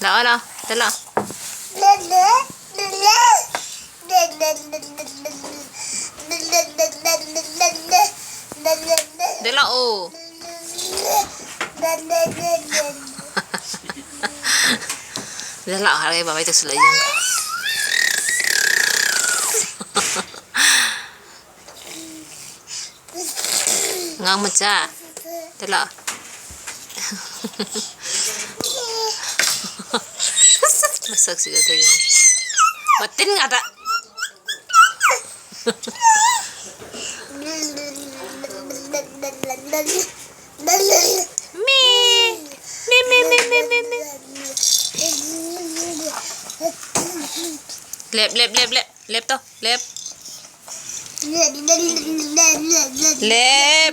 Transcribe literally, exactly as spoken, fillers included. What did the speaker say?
Lah, lah, dah lah. Dah lah, oh. Dah lah, harap babai tu selayan. Ngang macha. Dah lah. Masak sih kata dia. Matin ngata. Mi. Mi, mi, mi, mi, mi, mi. Lep, lep, lep, lep. Lep to, lep. Lep.